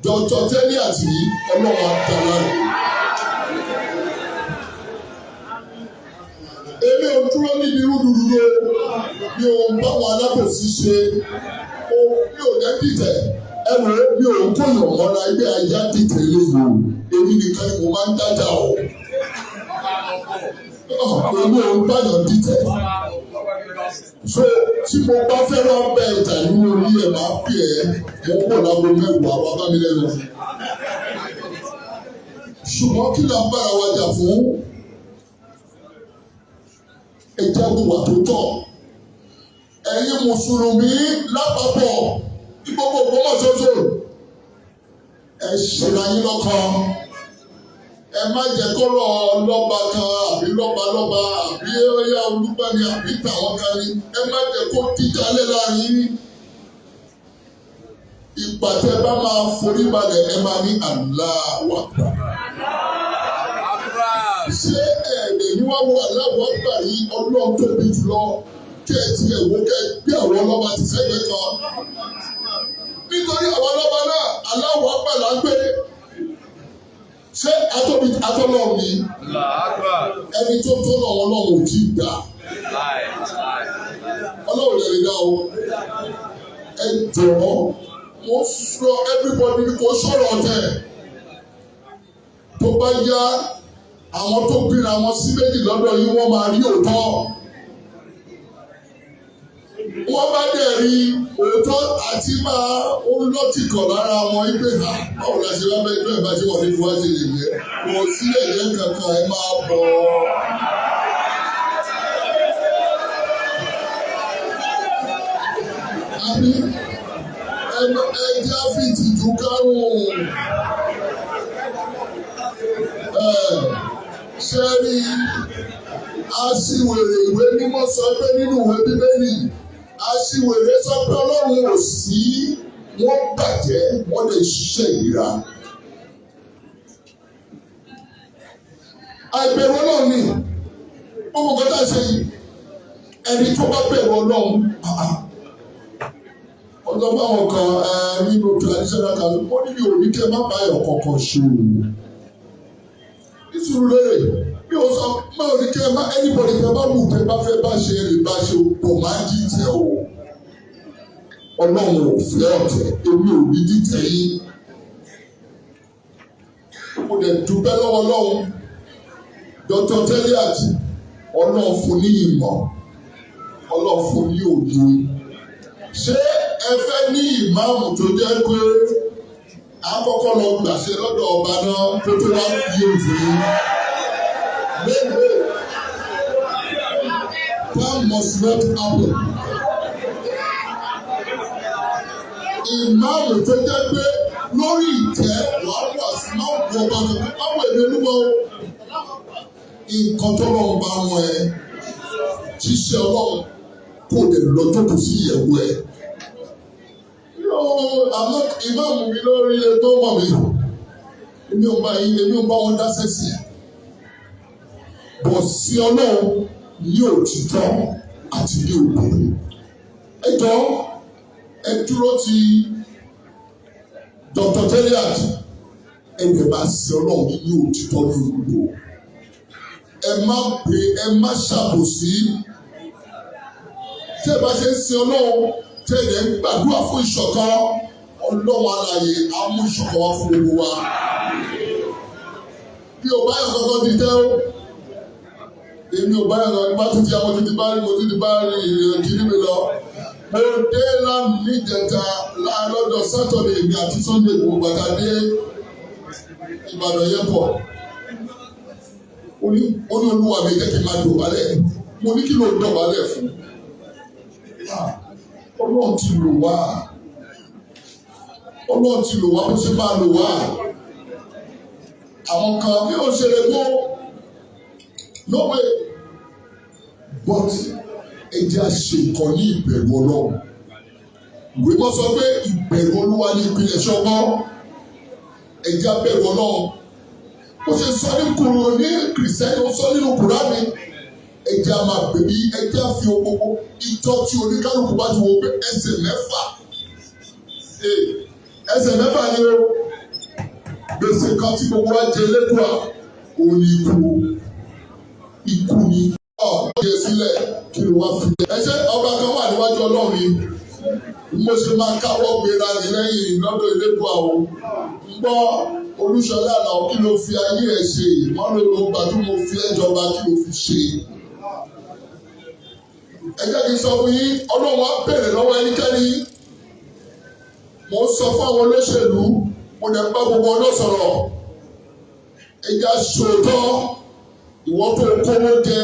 Dr. Tẹ́lẹ̀ àti Ọlọ́run àtàlà rẹ̀. Èmi ò dúró níbi rúdurùdu, mi ò ń bá wọn alábòsí ṣe o, mi ò jẹ́ dìtẹ̀. Ẹ wò ó, mi ò ń kóyàn mọ́ra ẹgbẹ́ ajá dìtẹ̀ léyìí o. Èmi nìkan ni mo máa ń dájà o. Èmi ò ń báyọ̀ dìtẹ̀. So tí mo bá fẹ́ wá bẹ ẹja nínú orí ẹ̀, máa pè ẹ́. Mo ń bọ̀ lágbo 10, wá bá mi lẹ́nu. Ṣùgbọ́n kí la bára wa jà fún? Ẹ jẹ́ wùwà tó tọ́. Ẹ̀yin mùsùlùmí lápapọ̀ ní gbogbo Ògbómọ̀ṣọ́ṣọ́, ẹ ṣèrà yín lọ́kàn. Ẹ má jẹ́ kọ́rọ̀ lọ́ba kan àbí lọ́balọ́ba àbí ọ̀yá olúgbani àbí tàwọn kan ní, ẹ má jẹ́ kó díjà lé láàrin yín. Ìpàtẹ bá máa forí balẹ̀, ẹ máa ní Allahu Akbar. Ṣé ẹ̀ẹ́dẹ̀ ní wá wo Allahu Akbar yìí, Ọlọ́run tóbi jùlọ, kẹ́ ẹ tiẹ̀ wo, kẹ́ ẹ gbé àwọn ọlọ́ba ti sẹ́gbẹ̀ẹ́ kan? Nítorí àwọn ọlọ́ba náà, Allahu Akbar là ń gbé. Ṣé atóbi atọ́lọ́ mi? Ẹni tó tó lọ́wọ́, Ọlọ́run ò tí ì dá. Ọlọ́run lè dá o. Ẹ jọ̀ọ́, mo sọ everybody ní kò sọ̀rọ̀ ọ̀tẹ̀. Tó bá yá, àwọn tó bíra wọn sí méjì lọ́dọ̀ yìí, wọ́n máa rí òótọ́. Wọ́n bá dẹ̀ rí òótọ́ àti máa ń lọ́tìkọ̀ lára wọn ibẹ̀ ha, báwo la ṣe wá bẹ́ẹ̀ bẹ́ẹ̀ bá ṣe wọ́n ní fún wa ṣe lè yẹ kò sí ẹ̀yẹ kankan, ẹ máa bọ̀. Àbí ẹjẹ́ fìtìjú kárùn-ún ṣe rí aṣiwèrè. Ìwé mímọ́ sọ pé nínú ìwé Bíbélì, aṣiwèrè sọ pé Ọlọ́run ò sí. Wọ́n bàjẹ́, wọ́n lè ṣiṣẹ́ ìríra. Àìbẹ̀rù Ọlọ́run ni gbogbo nǹkan tá a ṣe yìí. Ẹni tó bá bẹ̀rù Ọlọ́run, ọjọ́ báwọn kan nínú traditional council, wọ́n ní mi ò ní kẹ́ má báyọ̀ kankan ṣe o. Nítorí lérè mi ò sọ má ò ní kẹ́ má anybody tẹ́ bá wù, tẹ́ bá fẹ́ bá ṣe lè bá ṣe o, pọ̀ máa ń dìtẹ̀ o. Ọlọ́run ò fẹ́ ọ̀tẹ̀, èmi ò ní dìtẹ̀ yín. Mo dẹ̀ dúpẹ́ lọ́wọ́ Ọlọ́run. Dr. Teliat, Ọlọ́run fún ní ìmọ̀, Ọlọ́run fún ní òye. Ṣé ẹ fẹ́ ní ìmáàmù tó jẹ́ pé àkọ́kọ́ lọ gbàṣẹ lọ́dọ̀ ọba náà tó tó wá yí òfin? Wait. That must not happen. Ìmáàmù tó jẹ́ pé lórí ìtẹ́ wàá wà sí máa wọ ọba kankan, báwo èmi olúmọ nǹkan tó lọ́n bá wọn ẹ ṣiṣẹ́ Ọlọ́run kò lè lọ jókòó sí ìyẹ̀wò ẹ̀. Àmọ́ ìmáàmù mi lórí tó mọ̀ mí. Èmi ò bá wọn dá sẹ́sì bọ̀ sí Ọlọ́run ní òtítọ́ àti ní òdodo. Ẹ jọ, ẹ dúró ti Dr. Teliat. Ẹ lè bá sí Ọlọ́run ní òtítọ́ ní òdodo. Ẹ má pè, ẹ má ṣàbòsí. Tí ẹ bá ṣe ń sin Ọlọ́run, tí ẹ lè ń gbàdúrà fún ìṣọ̀kan, Ọlọ́run alààyè á mú ìṣọ̀kan wá fún gbogbo wa. Bí o bá yàn kankan di tẹ́ o, èmi ò bá yàn kankan bá tún ti àwọn títí bá rí, mo tún ti bá rí ìrìn kiri mi lọ. Mo dé lánàá níjẹta, lọ́jọ́ Saturday, èmi àti Sunday gbogbo bàtà dé Ìbàdàn yẹn pọ̀. Ó ní olúwa mi, jẹ́ kí n máa dọ̀bálẹ̀. Mo ní, kí ló ń dọ̀bálẹ̀ fún? Ọlọ́run ti lò wá, Ọlọ́run ti lò wá bó ṣe máa lò wá. Àwọn kan bí ó ṣe lè gbó, no way, but ẹ jẹ́ á ṣe nǹkan ní ìbẹ̀rù Ọlọ́run. Ìwé mọ́ sọ pé ìbẹ̀rù Olúwa ní ìpìlẹ̀ṣẹ̀ ọgbọ́n. Ẹ jẹ́ á bẹ̀rù Ọlọ́run. Ó ṣe sọ ní kúrò ní Kìrìsìtẹ́nì, ó sọ nínú Kùránì. Ẹ jẹ́ á máa bèbí, ẹ jẹ́ á fi gbogbo ìjọ tí oníkálukú bá ti wo pé ẹsẹ̀ mẹ́fà, ẹsẹ̀ mẹ́fà ni o. Gbèsè kan tí gbogbo wa jẹ lẹ́kọ̀ọ́ òun ni ikú, ikú ni. Ọ̀ ọ́ sílẹ̀, kí ló wá fi. Ẹ ṣe ọba kan wà níwájú Ọlọ́run ni mo ṣe máa káwọ́ gbéra ní lẹ́yìn lọ́dọ̀ Elédùà o. Ń gbọ́, Olúṣọlá àná, kí ló fi ayé ẹ̀ ṣe? Mọ́lòlò gbà tí mo fi ẹ́ jọba, kí ló fi ṣe? Ẹ jẹ́ kí n sọ fún yín, Ọlọ́run á bèrè lọ́wọ́ ẹnikẹ́ni. Mo ń sọ fún àwọn olóṣèlú, mo dẹ̀ ń bá gbogbo ọdọ́ sọ̀rọ̀. Ẹ jẹ́ ṣòótọ́. Ìwọ tó kówó jẹ,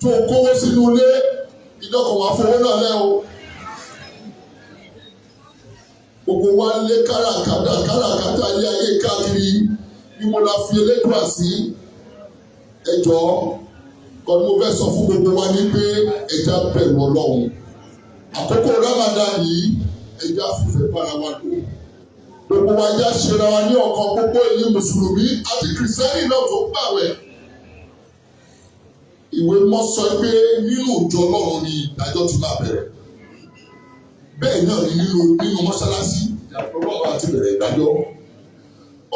tó kówó sínú ilé, ìjọkọ̀ wà fowó náà lẹ́ o. Gbogbo wa lé káràkátà káràkátà ilé ayé káàkiri ní mo la fi Elédùà sí. Ẹ jọ̀ọ́, kọ́ ni mo fẹ́ sọ fún gbogbo wa ní pé ẹ jẹ́ á bẹ̀rù Ọlọ́run. Àkókò Ramadan yìí, ẹ jẹ́ á fìfẹ́ bára wa lò. Gbogbo wa yá ṣera wa ní ọ̀kan, gbogbo èyí Mùsùlùmí àti Kìrìsìtẹ́nì náà tó gbàwẹ̀. Ìwé mọ́ sọ pé nínú ìjọ Ọlọ́run ni ìdájọ́ ti máa bẹ̀rẹ̀. Bẹ́ẹ̀ náà ni nínú mọ́ṣáláṣí Ọlọ́run àti bẹ̀rẹ̀ ìdájọ́.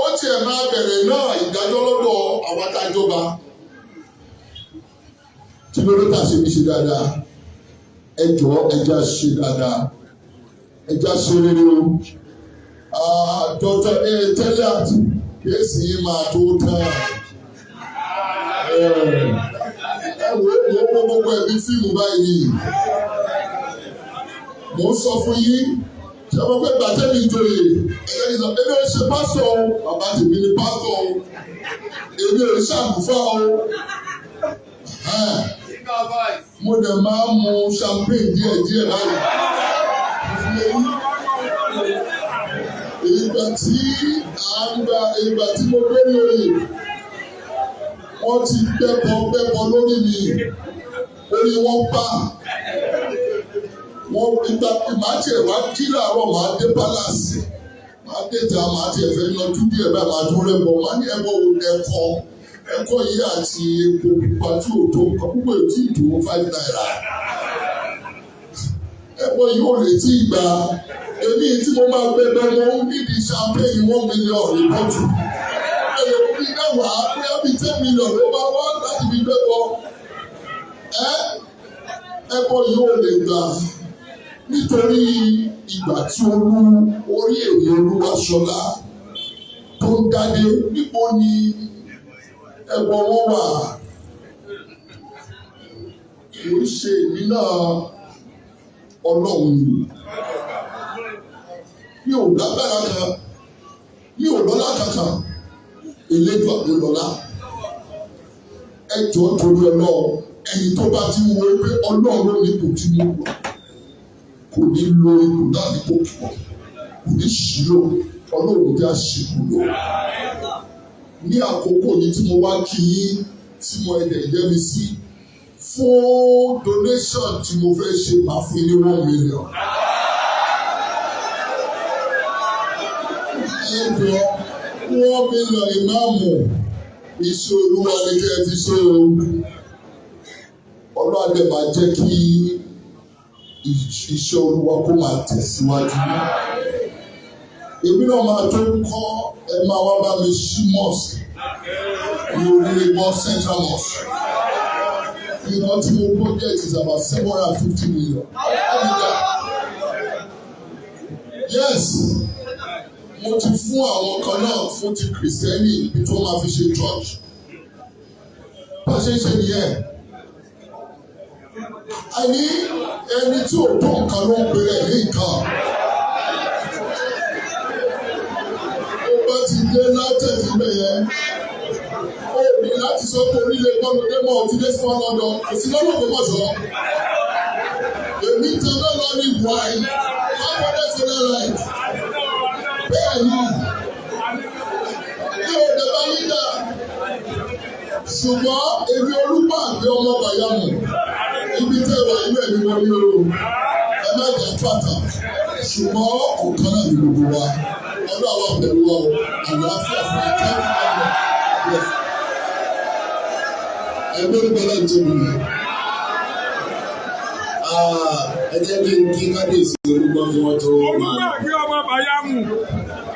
Ó tiẹ̀ máa bẹ̀rẹ̀ náà ìdájọ́ lọ́dọ̀ àwọn adájọba tí lórí tà ṣe ní ṣe dáadáa. Ẹ jọ̀ọ́, ẹ jẹ́ á ṣe dáadáa, ẹ jẹ́ á ṣe rere o. Dr. Teliat, case yìí máa tó tán. Ẹ wo wo wo, gbogbo ẹbí fíìmù báyìí ni mò ń sọ fún yín. Ṣé mo pé gbàtẹ́mi joyè, ẹ̀yẹ́ ní sọ, èmi ò ṣe pásítọ̀ o, bàbá tèmi ni pásítọ̀ o, èmi ò ṣàlùfáà o. Mo dẹ̀ máa ń mu champagne díẹ̀ díẹ̀ báyìí. Ìgbà tí à ń gba, ìgbà tí mo dórí oyè, wọ́n ti gbẹ́bọ gbẹ́bọ lórí mi, orí wọn pa wọ́n. Ìgbà màá tiẹ̀ wá kí làárọ̀, màá dé palace, màá dé ta, màá tiẹ̀ fẹ́ yanjú díẹ̀ báyìí, màá tún rẹ̀ bọ̀, màá ní ẹbọ wo, ẹ̀kọ́ ẹ̀kọ́ yìí àti epo pupa tí ò tó nǹkan púpọ̀, ètí ìdòwò ₦5, ẹbọ yìí ò lè tí ì gbà. Èmi tí mo máa gbẹ bẹ, mo ń nídìí champagne 1 million rìpọ́tù ẹ̀rọ bíi 10, bóyá bíi 10 million ló bá wá láti fi gbẹ bọ. Ẹ ẹbọ yìí ò lè gbà nítorí ìgbà tí olú orí èmi Olúwaṣọlá tó ń dádé, níbo ni ẹbọ wọn wà? Kò ń ṣe èmi náà, Ọlọ́run ni. Mi ò lágbára kan, mi ò lọ́lá kankan, Elédùà ló lọ́lá. Ẹ jọ̀ọ́, torí Ọlọ́run, ẹni tó bá ti wo pé Ọlọ́run ló ní ipò tí mo wà, kò ní lo ipò náà ní kò pọ̀, kò ní ṣìlò. Ọlọ́run jẹ́ àṣìkò lò ní àkókò yìí tí mo wá kí yín, tí mo ẹ̀dẹ̀ yẹ́ mi sí fún donation tí mo fẹ́ ṣe, máa fún yín ní 1 million. Ẹ jọ̀ọ́. 1 million ìmáàmù, iṣẹ́ Olúwa ni kẹ́ ẹ fi ṣe o. Ọlọ́run dẹ̀ máa jẹ́ kí iṣẹ́ Olúwa kó máa tẹ̀síwájú. Èmi náà máa tó kọ́, ẹ máa wá bá mi ṣí mosque ní orílẹ̀ mọ́ Central Mosque. Nǹkan tí mo budget is about 750 million. Yes, mo ti fún àwọn kan náà fún ti Kìrìsìtẹ́nì ibi tó máa fi ṣe church. Bá a ṣe ń ṣe nìyẹn. Àní ẹni tí ò tó nǹkan ló ń pèrè ní nǹkan. Ó bá ti dé látẹ̀kí bẹ̀ yẹn, ó ní láti sọ pé orílẹ̀ gbọ́dọ̀ dé mọ́ òtí dé sí wọn lọ́dọ̀, kò sí lọ́dọ̀ Ògbómọ̀ṣọ́. Èmi tẹ náà lọ ní wáyé, 500 solar light. Bẹ́ẹ̀ ni, ní òde bá yín dà. Ṣùgbọ́n èmi Olúpàdé ọmọ Bàyámù, ibi tẹ́ wà inú ẹ̀mí wọn ní o. Ẹ má jà pàtà. Ṣùgbọ́n ọ̀kan náà ní gbogbo wa. Ọlọ́run àwọn pẹ̀lú wa o. Àlàáfíà fún wa. Thank you. Yes. Ẹgbẹ́ orúkọ náà tóbi. Ẹ jẹ́ kí n kí kábíyèsí Olúgbọ́n kí wọ́n tó máa. Olùgbàgbé ọmọ Bàyámù,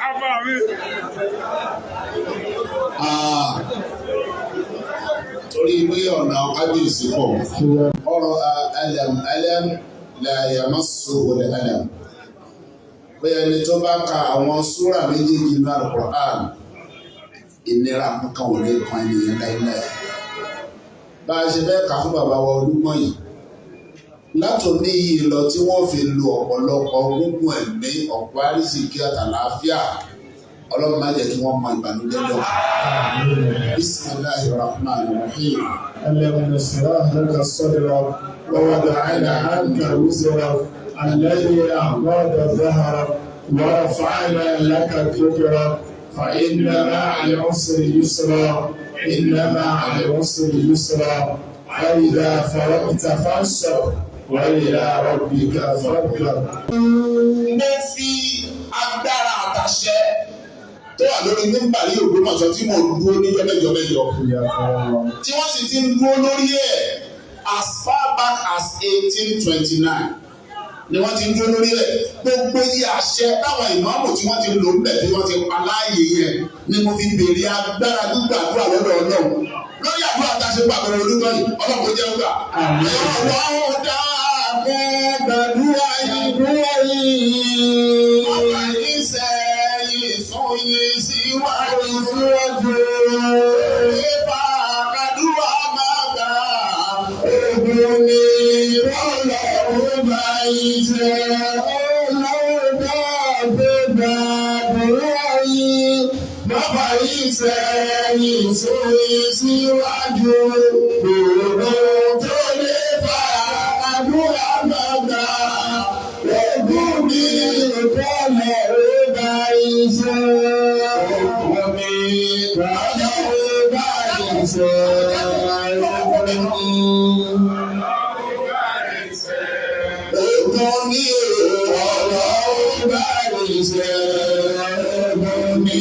àbá mi. Ah, torí pé ọ̀nà kábíyèsí pọ̀, ọ̀rọ̀ alam alam la yamassuhu al-alam, pé ẹni tó bá ka àwọn súrà méjèèjì ní Al-Qur'an, ìnira kankan ò lè kan ènìyàn láíláí. Bá a ṣe fẹ́ kà fún bàbá wa Olúgbọ́n yìí látòní yìí lọ tí wọ́n fi lu ọ̀pọ̀lọpọ̀ gbogbo ẹ̀mí, ọ̀pọ̀ àrísìkí àtàlàáfíà, Ọlọ́run má jẹ́ kí wọ́n mọ ìbànújẹ́ lọ. Bismillahir rahmanir rahim. ألم نشرح لك صدرك ووضعنا عنك وزرك الذي أنقض ظهرك ورفعنا لك ذكرك فإن مع العسر يسرا، إن مع العسر يسرا، فإذا فرغت فانصب وإلى ربك فارغب. Mo fi agbára àtàṣẹ tó wà lórí mímbàrí Ògbómọ̀ṣọ́ tí mo dúró ní mẹ́jọ mẹ́jọ, tí wọ́n sì ti ń dúró lórí ẹ̀ as far back as 1829 ni wọ́n ti ń dúró lórí ẹ̀. Gbogbo iye àṣẹ táwọn ìmáàmù tí wọ́n ti lò ń bẹ̀ tí wọ́n ti pa láàyè yẹn ni mo fi béèrè agbára gbígbàdúrà lọ́dọ̀ Ọlọ́run lórí àdúrà tá a ṣe gbàgbọ́ Olúgbọ́n yìí. Ọlọ́run kò jẹ́ gbà. Ọlọ́run dákun gbàdúrà yìí. Ọba yìí sẹ́yìn sún yìí síwájú síwájú. Ìfà kàdúrà máa gbà. Ogun ni Ọlọ́run bá yìí ṣe. Ọlọ́run dákun gbàdúrà yìí. Bàbá yìí sẹ́yìn sún yìí síwájú. Gbogbo tó lè fa àdúrà máa gbà. Ogun ni Ọlọ́run bá yìí ṣe. Ogun ni Ọlọ́run bá yìí ṣe. Ogun ni. Ogun ni Ọlọ́run bá yìí ṣe. Ogun ni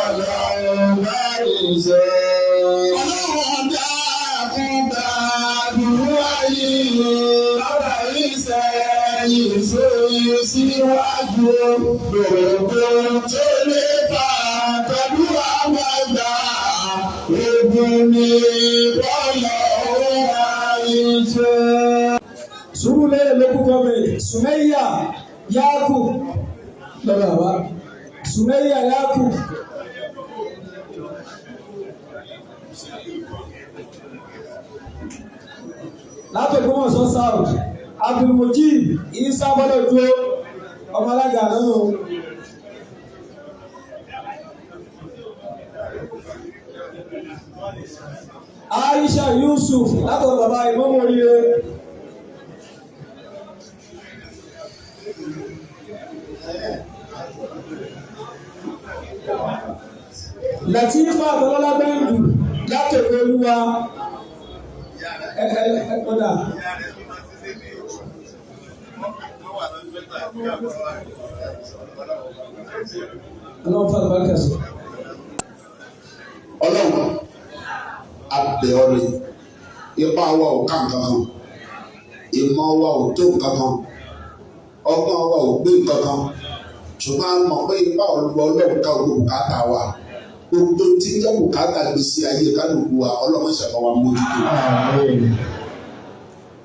Ọlọ́run bá yìí ṣe. Ọlọ́run dákun Gbàdúrà yìí, bàbá yìí sẹ́yìn sóyè síwájú. Gbogbo tó lè fà kàdúrà máa gbà. Ogun ni Ọlọ́run bá yìí ṣe. Surulere Local Government, Sumayya Yakub lọ́dọ̀ àbá Sumayya Yakub. Látògbómọ̀ṣọ́ South, Abdulmujib Isa Bọ́lọ́dúró, ọmọ alága náà. Aisha Yusuf látọ̀dọ̀ bàbá ìmọ̀mọ́ oríire. Latifa Bọ́lá Bẹ́ńdù látòkè Olúwa ẹ ẹ ẹ kọ́dà. Ọlọ́run fún àlùbáríkà sí. Ọlọ́run, abẹ́ ọ ni. Ipá wa ò ká nǹkan kan, ìmọ̀ wa ò tó nǹkan kan, ọgbọ́n wa ò gbé nǹkan kan, ṣùgbọ́n a mọ̀ pé ipá Ọlọ́run ká gbogbo bùkátà wa. Gbogbo tí ń jẹ́ bùkátà gbèsè ayé kálukú wa, Ọlọ́run ṣàbá wa mójútó.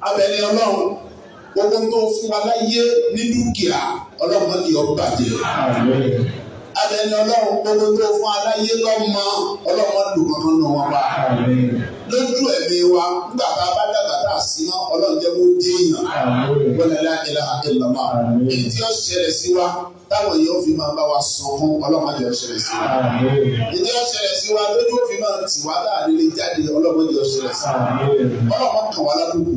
Abẹ́ni Ọlọ́run, gbogbo tó fún wa láyé ní dúkìá, Ọlọ́run ní ó bàjẹ́. Abẹ́ni Ọlọ́run, gbogbo tó fún wa láyé lọ́mọ, Ọlọ́run lù kankan nù wọn pa. Lójú ẹ̀mí wa, nígbà tá a bá dàgbà tá a sí mọ́, Ọlọ́run jẹ́ kó dé èèyàn. Wala la ilaha illallah. Èyí tí ó ṣẹlẹ̀ sí wa táwọn èèyàn fi máa bá wa sunkún, Ọlọ́run má jẹ́ ó ṣẹlẹ̀ sí wa. Èyí tí ó ṣẹlẹ̀ sí wa lójú òfin máa tì wá tá a lè jáde, Ọlọ́run má jẹ́ ó ṣẹlẹ̀ sí wa. Ọlọ́run kàn wá lábùkù,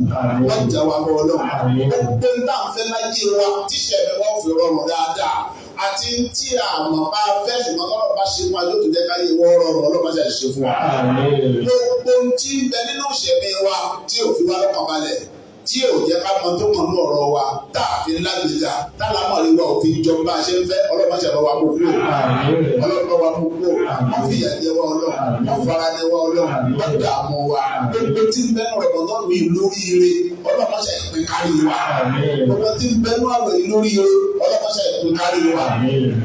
wọ́n jà wá bọ́ Ọlọ́run. Gbogbo ń tà ń fẹ́ láyé wa, tíṣẹ̀ mi wọ́n fi rọrùn dáadáa, àti tí a mọ̀ bá fẹ́, ṣùgbọ́n tọ́lọ̀ bá ṣe fún wa yóò tún jẹ́ káyé wọ́n rọrùn, Ọlọ́run má ṣe ṣe fún wa. Gbogbo ohun tí ń bẹ nínú ìṣẹ̀mí wa tí ò fi wá lọ́kàn balẹ̀, tí ò jẹ́ ká mọ tó kàn ní ọ̀rọ̀ wa, tá a fi lágbèjà, tá a lámọ̀ rí wa ò fi jọ bá a ṣe ń fẹ́, Ọlọ́run má ṣe bá wa mú kúrò. Ọlọ́run bá wa mú kúrò. Wọ́n fi ìyà jẹ wá Ọlọ́run, wọ́n fara ní wá Ọlọ́run, wọ́n dààmú wa. Gbogbo tí ń bẹ nínú Ramadan yìí lórí ire, Ọlọ́run má ṣe ìpín kárí wa. Gbogbo tí ń bẹ nínú àwẹ̀ yìí lórí ire, Ọlọ́run má ṣe ìpín kárí wa.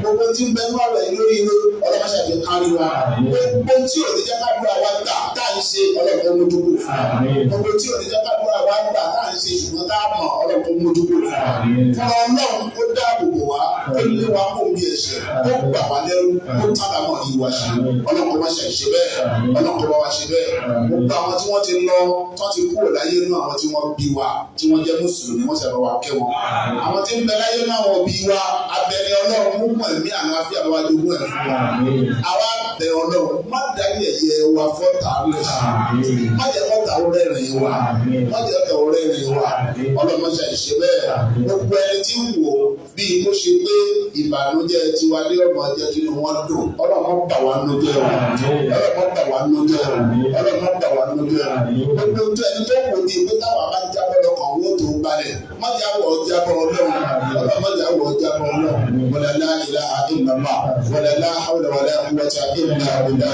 Gbogbo tí ń bẹ nínú àwẹ̀ yìí lórí ire, Ọlọ́run má ṣe ìpín kárí wa. Gbogbo tí ò ní jẹ́ ká dúrà wa gbà tá à ń ṣe, Ọlọ́run kó mójú kúrò fún wa. Gbogbo tí ò ní jẹ́ ká dúrà wa gbà tá à ń ṣe ṣùgbọ́n tá a mọ̀, Ọlọ́run kó mójú kúrò fún wa. Fúnra Ọlọ́run kó dáàbò bò wá, kó lé wa kó bí ẹ̀ṣẹ̀, kó gbà wá lẹ́rú, kó tàdá mọ̀ ní wa ṣe. Ọlọ́run kó má ṣe ṣe bẹ́ẹ̀, Ọlọ́run kó bá wa ṣe bẹ́ẹ̀. Gbogbo àwọn tí wọ́n ti lọ, tán ti kúrò láyé nú àwọn tí wọ́n bí wa, tí wọ́n jẹ́ mùsùlùmí, wọ́n ṣe bá wa kẹ́ wọn. Àwọn tí ń bẹ láyé nú àwọn òbí wa, abẹ́rẹ́ Ọlọ́run mú mọ̀ ẹ̀mí àlàáfíà bá wa jogún ẹ̀ fún wa. Àwa bẹ̀ Ọlọ́run, má dá yẹ̀yẹ́ wa fọ́tà lẹ̀, má jẹ́ kọ́tà rẹ́rìn wa, má jẹ́ kọ́tà rẹ́rìn wa. Ọlọ́run má ṣe ṣe bẹ́ẹ̀. Gbogbo ẹni tí ń wò bí kó ṣe pé ìbànújẹ́ tiwa ní ọmọ jẹ́ kí wọ́n dùn, Ọlọ́run bà wá nínú jẹ́ o, Ọlọ́run bà wá nínú jẹ́ o, Ọlọ́run bà wá nínú jẹ́ o. Gbogbo tó ẹni tó wò ní pé táwa bá jábọ́ lọ́kàn owó tó ń balẹ̀, má jáwọ́ jábọ́ Ọlọ́run, Ọlọ́run má jáwọ́ jábọ́ Ọlọ́run. Wala la ilaha illallah, wala la hawla wala quwwata illa billah.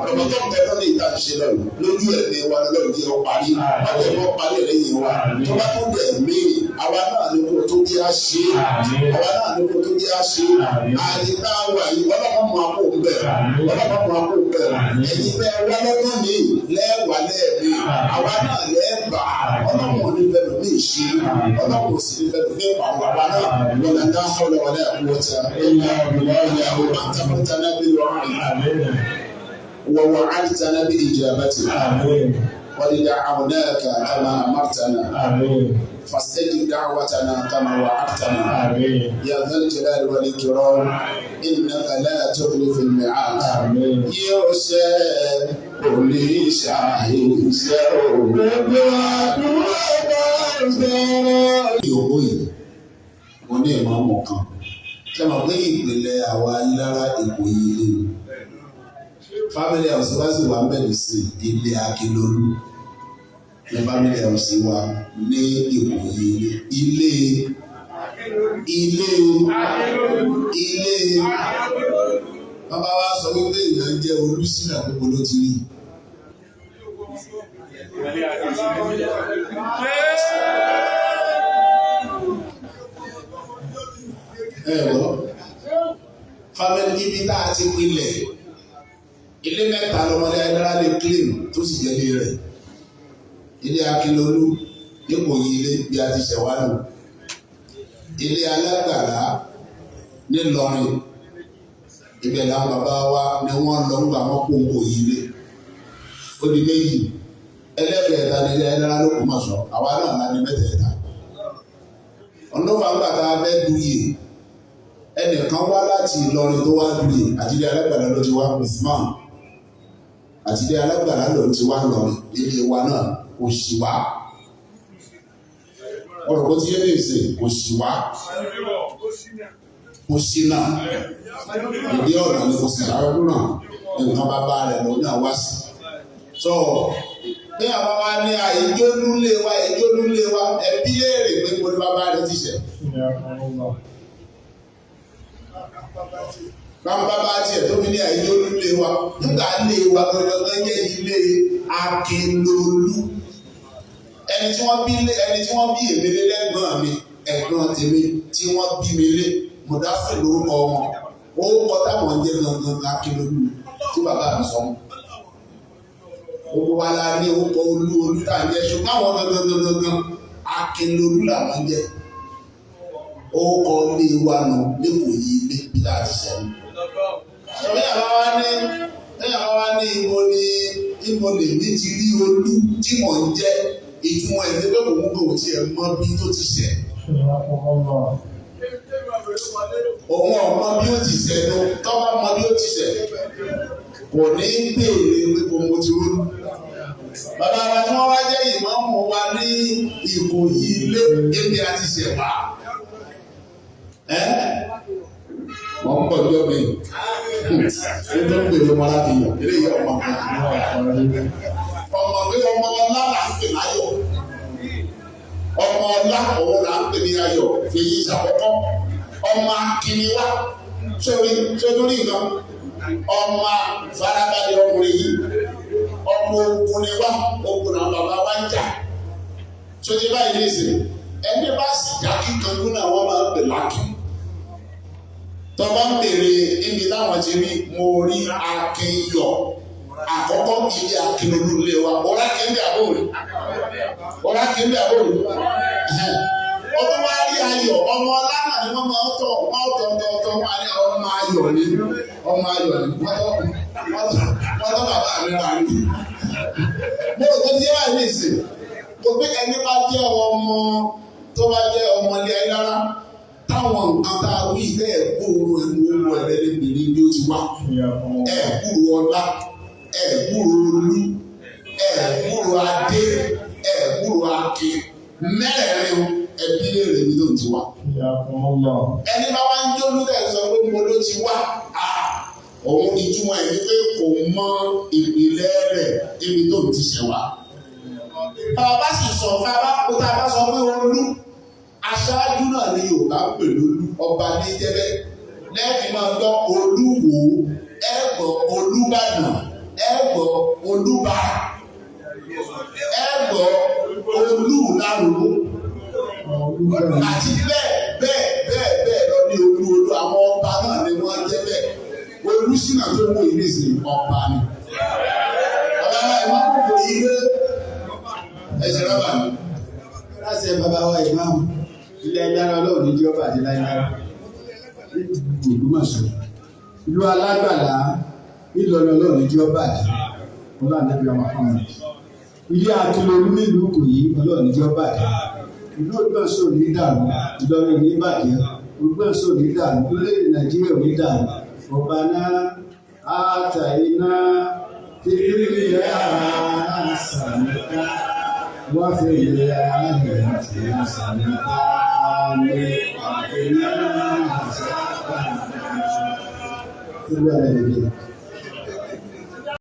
Ọmọ tó ń bẹ lọ́nà ìta ń ṣe lọ́rùn lójú ẹ̀mí wa lọ́rùn bí ọ parí, má jẹ́ kó parí ẹ̀lẹ́yìn wa. Tó bá tó bẹ̀ mí, àwa náà ló kó tó jẹ́ àṣe, àwa náà ló kó tó jẹ́ àṣe. Àyè tá a wà yìí, Ọlọ́run mú akó ń bẹ̀, Ọlọ́run mú akó ń bẹ̀. Ẹ̀yin bẹ́ẹ̀ wá lọ́dún mi lẹ́wà lẹ́ẹ̀mí, àwa náà lẹ́ẹ̀bà. Ọlọ́run ò ní fẹ́ lómi ìṣe, Ọlọ́run ò sì ní fẹ́ lómi ìpàwọ̀ àwa náà. Wala la hawla wala quwwata illa billah. Anta amartana bil wa'di wa wa'adtana bi ijabati. Qad da'awnaka kama amartana. فاستجب دعوتنا كما وعدتنا. يا ذا الجلال والإكرام، إنك لا تخلف الميعاد. Yóò ṣe kò ní ṣàìṣe o. Gbogbo àdúrà bá ń bẹ̀rẹ̀. Ìyókù yìí, mo ní ìmọ̀ọ́mọ̀ kan. Ṣé mo pé ìpìlẹ̀ àwa Ayílára Èkó yìí lé o? Family house wá sì wà ń bẹ̀rẹ̀ sí ilé Akínlolú. Ní family house wa ní Ìkòyí ilé ilé ilé bàbá wa sọ wípé èèyàn jẹ́ Olúṣínà, gbogbo ló ti rí. Ẹ gbọ́, family ibi tá a ti pilẹ̀, ilé mẹ́ta lọmọdé Ayílára lè claim tó sì jẹ́ ilé rẹ̀. Ilé Akínlolú nípò yìí, ilé bí a ti ṣẹ̀wá nù, ilé Alágbàlá nílọrin, ibẹ̀ làwọn bàbá wa ni wọ́n lọ ń gbà wọ́n kó ń kò yí ilé. Ó di méjì. Ẹlẹ́kẹ̀ẹ́ta ní ilé Ayílára ló kù mọ̀ sọ. Àwa náà la ní mẹ́tẹ̀ẹ̀ta. Ọ̀nà fàgbà tá a fẹ́ duyè, ẹnìkan wá láti Ìlọrin tó wá duyè, àti ilé Alágbàlá ló ti wá, Usman, àti ilé Alágbàlá ló ti wá lọrin. Ilé wa náà kò sì wá, ọ̀rọ̀ kò tí yé lè ṣe, kò sì wá, kò sí náà, ìdí ọ̀nà ni kò sì rárá náà, nǹkan bàbá rẹ̀ lòun náà wá sí. Sọ pé àwọn wa ní àìjólúlé wa, àìjólúlé wa, ẹbí léèrè pé mo ní bàbá rẹ̀ ti ṣẹ̀. Bàbá bá tiẹ̀ tó fi ní àìjó lulẹ̀ wa nígbà lé wa gangan jẹ́ ilé Akínlolú. Ẹni tí wọ́n bí ẹni tí wọ́n bí èmi lé lẹ́gbọ̀n mi ẹ̀gbọ́n tèmi tí wọ́n bí mi lé Mọ̀dáfẹ́ lórúkọ wọn. Ó kọ táwọn jẹ́ gangan Akínlolú tí bàbá mi sọ wọn. Gbogbo wa la ní orúkọ olú olú tá à ń jẹ́ ṣùgbọ́n àwọn gangan gangan Akínlolú làwọn jẹ́. Orúkọ ilé wa nù lẹ́kọ̀ọ́ yìí ilé bí láti sẹ́nu. Lẹ́yìn àbá wa ní ibo ni ibo lèmi ti rí olú tí mò ń jẹ́ ìtumọ̀ ẹ̀ ní pé kò mú kò tiẹ̀ mọ bí tó ti ṣẹ̀. Òun ọ̀mọ bí ó ti ṣẹ̀ ló tọ́ bá mọ bí ó ti ṣẹ̀ kò ní béèrè pé kò mo ti rólú. Bàbá wa tí wọ́n wá jẹ́ ìmáàmù wa ní Ìkòyí ilé ebi àti ṣẹ̀ wá. Wọ́n ń bọ̀ ní ọ̀bẹ yìí. Nítorí pé ọmọ láti yàn, eléyìí ọmọ kan. Ọmọ pé ọmọ ọlá là ń pè láyọ̀. Ọmọ ọlá òun là ń pè ní ayọ̀ fèyí ìṣàkọ́kọ́. Ọmọ akínní wá. Sórí sórí nǹkan. Ọmọ farabalẹ̀ ọkùnrin yìí. Ọmọ ogun ni wá, ogun náà bàbá wa ń jà. Sotí báyìí ní ìsìn, ẹni bá sì já kíkanjú náà wọ́n máa ń pè lákìn. Tọ́ba ń bèrè ibi táwọn ti rí mo rí Akínyọ̀ àkọ́kọ́ ilé Akínolú lé wa ọ̀rá kìíní àbóòrè ọ̀rá kìíní àbóòrè ọdún wa rí ayọ̀ ọmọ ọlá náà ni wọ́n máa ń tọ̀ wọ́n tọ̀ tọ̀ tọ̀ wọ́n á ní ọmọ ayọ̀ ni ọmọ ayọ̀ ni wọ́n tọ́ bàbá mi rà ní. Mo rò pé tí yẹ́n wà ní ìsìn mo pé ẹni bá jẹ́ ọmọ tó bá jẹ́ ọmọ ilé ayé rárá táwọn nǹkan tá a wí ẹ̀ gbúrò ẹnu owó ẹ̀rẹ́ lébìnrin bí ó ti wá ẹ̀ gbúrò ọlá ẹ̀ gbúrò olú ẹ̀ gbúrò adé ẹ̀ gbúrò akin mẹ́rẹ̀ẹ̀rin ẹbí léèrè mi ló ti wá. Ẹni bá wá ń jólú dẹ̀ sọ pé mo ló ti wá òun ìtumọ̀ ẹ̀ ní pé kò mọ ìpìlẹ̀ rẹ̀ níbi tó ti ṣẹ̀ wá. Bàbá sì sọ bàbá kó tá a bá sọ pé olú aṣáájú náà ni Yorùbá ń pè lólú ọba ní jẹ́bẹ́ lẹ́ẹ̀kì máa gbọ́ Olúwo ẹ gbọ́ Olúbàdàn ẹ gbọ́ Olúbàrà ẹ gbọ́ Olúùlárò àti bẹ́ẹ̀ bẹ́ẹ̀ bẹ́ẹ̀ bẹ́ẹ̀ lọ ní olú olú àwọn ọba náà ni wọ́n jẹ́ bẹ́ẹ̀ Olúṣínà tó wọ ìrísí ọba ni. Ọba náà ẹ máa kókò yí lé ẹsẹ̀ rábà ni. Láti ẹ bàbá wa ìmáàmù ilé ẹgbẹ́ra ọlọ́run ní jẹ́ ọba àti láíláí Ògbómọ̀ṣọ́ ìlú alágbàlá Ìlọrin ọlọ́run ní jẹ́ ọba àti ọlọ́run àdébíyà Muhammad ilé Akínlolú nílùú Ìkòyí ọlọ́run ní jẹ́ ọba àti ìlú Ògbómọ̀ṣọ́ ò ní dàrú Ìlọrin ò ní bàjẹ́ Ògbómọ̀ṣọ́ ò ní dàrú orílẹ̀-èdè Nàìjíríà ò ní dàrú ọba náà àtàyínà tìbílẹ̀ àṣàmìká wọ́n fi ilé ayé àti àṣàmìká ní àfihàn àṣàmìká.